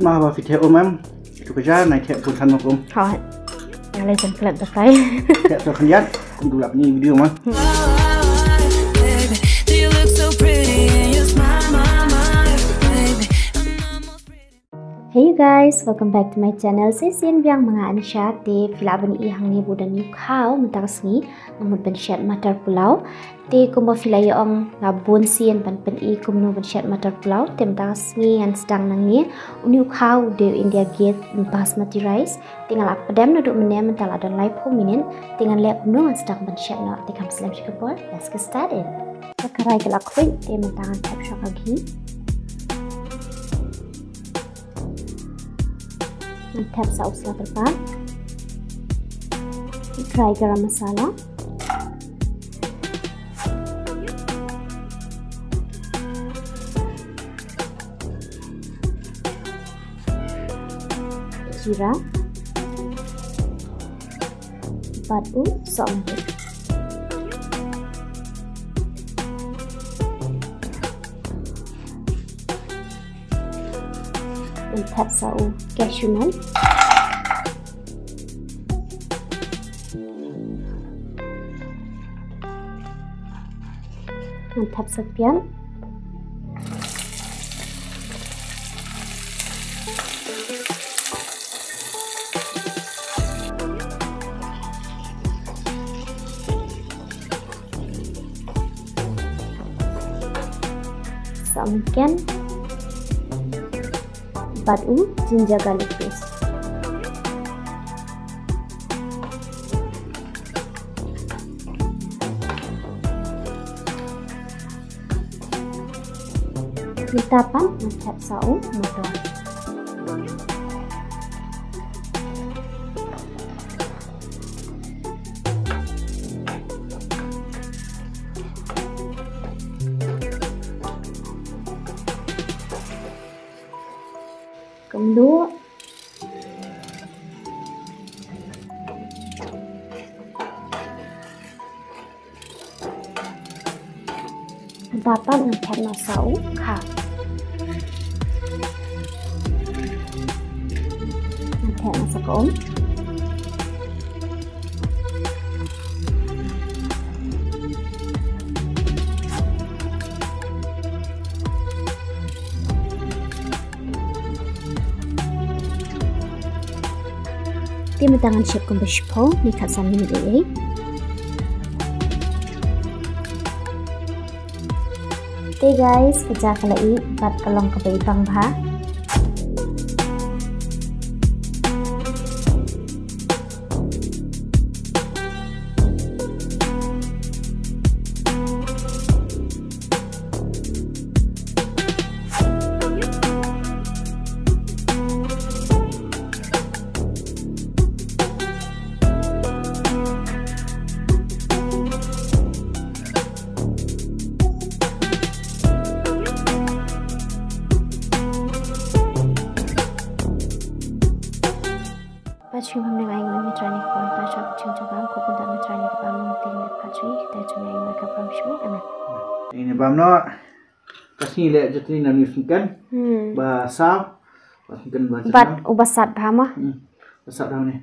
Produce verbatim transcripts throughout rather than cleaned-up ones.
Ma ba phi thep um em. Tu ka ja nai thep pun san ma kum. Hoi. Nga lei jan klet da kai. Thep to khyndiat kum tu lap ni video ma. Hey you guys, welcome back to my channel. Sa shisien biang ma nga Anisha, te phi lah ban i hangne ba u don u khaw mynta ka sngi, nga mut ban shet matar pulao. Te kumba phi la ïa ong nga bun sien ban pyni kumno ban shet matar pulao, te mynta ka sngi ngan sdang nangne une u khaw u dei u India Gate basmati rice. Te nga la pdem naduh mynne mynta la don laiphew minit, te ngan leh kumno ngan sdang ban shet noh, te kam slem sha ka por, let's get started. Ka karai ka la khluit, te mynta ngan thep shuwa ka ghee. Ngan thep sa u sla tyrpad. Dry garam masala. Jira. Bad u sohmynrih. Ngan thep sa u cashew nut. Ngan thep sa piat. Sa onion bad u ginger garlic paste. Mynta pat ngan thep sa u mutton. Kumno. Mynta pat ngan thep noh sa u kha. Ngan thep noh sa ka um. Te mynta ngan shep kumba shiphew ne khatsan minit ei ei. Te guys, ka ja ka la ih bad ka long kaba ibang bha. Pachwi bam ne ngai ngoi mitrani kwan pachwa kuchim chakam kupun da mitrani kwan mung ting ne pachwi kita chumi ngai ngoi kapam shwi. Amen. Ini bam no. Ka sngi leh jatni na ni sngken. Hmm. Ba saw. Ba sngken ba jatni. Bad u ba sat bha ma. Hmm. Ba sat bha ni.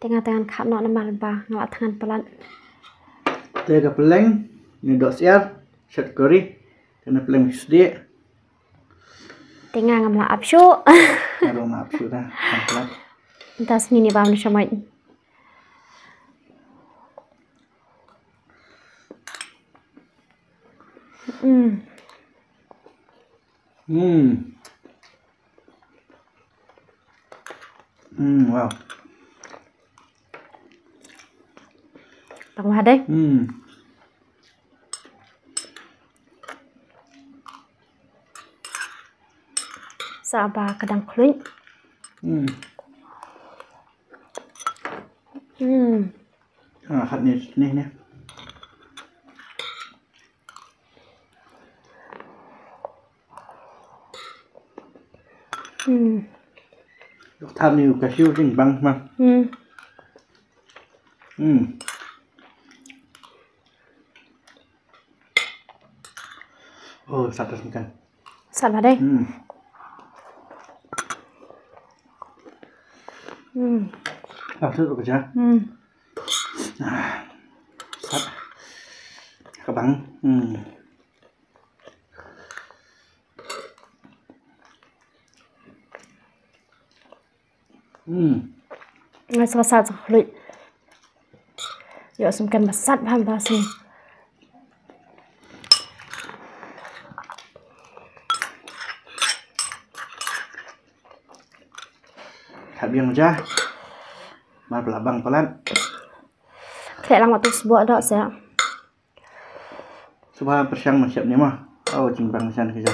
Te nga te ngan khat noh namar ba nga la thngan palat. Te ka pylleng ni dok syiar, shet kori, te na pylleng sdieh. Te nga ngam la ap shuh. Nga ruh ngam ap shuh da, thngan palat. Mynta sngi ni bam na shamait. Hmm. Hmm. Hmm, wow. Tang bha dei. Hmm. Sa ba ka dang khluit. Hmm. Hmm. Ah, khat ni, ni, ni. Hmm. Dok thap ni u cashew jingbang ma. Hmm. Hmm. Oh, sat bha kan. Sat bha dei. Hmm. Hmm. Ah, tu ka ja. Hmm. Ah. Sat. Ka bang. Hmm. Hmm. Nga sa sat sa khluit. Ïoh sum kan ba sat bha ba sum. Khat biang ja. Mar pla bang palat. Khleh lang ma tu sbuh doh sa. Shuwa pyrshang ma shep ne ma. Au, jingbang shan ka ja.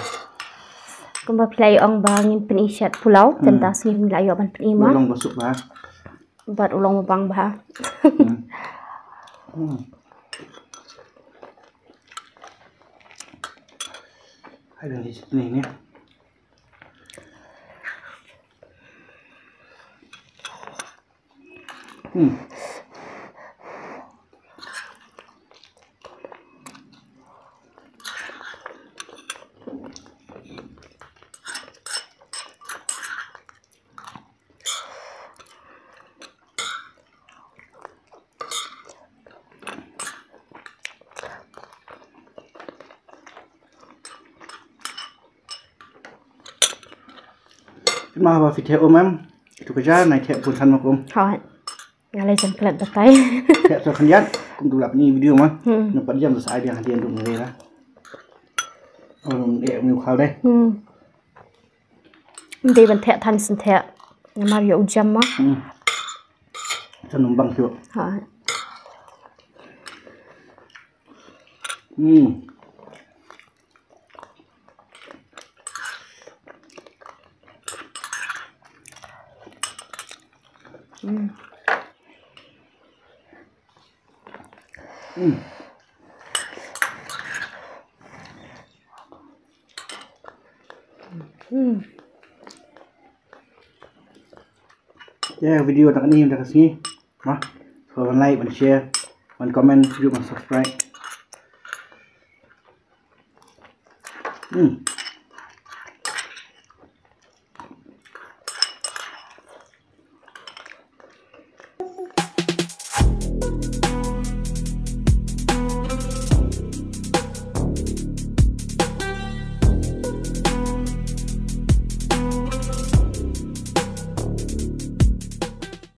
Kumba phi la ong ba ngin pyni shet pulao, hmm, tang ta sngi ngin la ïoh ban pyni ma. U long ba suk ba. Bad u long ba bang ba. Hmm. Hmm. Ai, dang di sini ni. Hmm. Kynmaw ba phi theh um em, itu ka ja nai theh bun san ma kum. Hooid. Nga lei jam klet batai. Theh sa khyndiat, kum tu lap ni video ma. Hmm. Nampat jam sa ai biang hadian tu ngai la. Oh, eh, mi khal deh. Hmm. Ndei ban theh than shen theh. Namar ïa u jam ma. Hmm. Sa num bang shu. Ha. Hmm. Hmm. Hmm. Hmm. Ya, video tak ni dah kasih. Nah, so ban like, ban share, ban comment, juga ban subscribe. Hmm.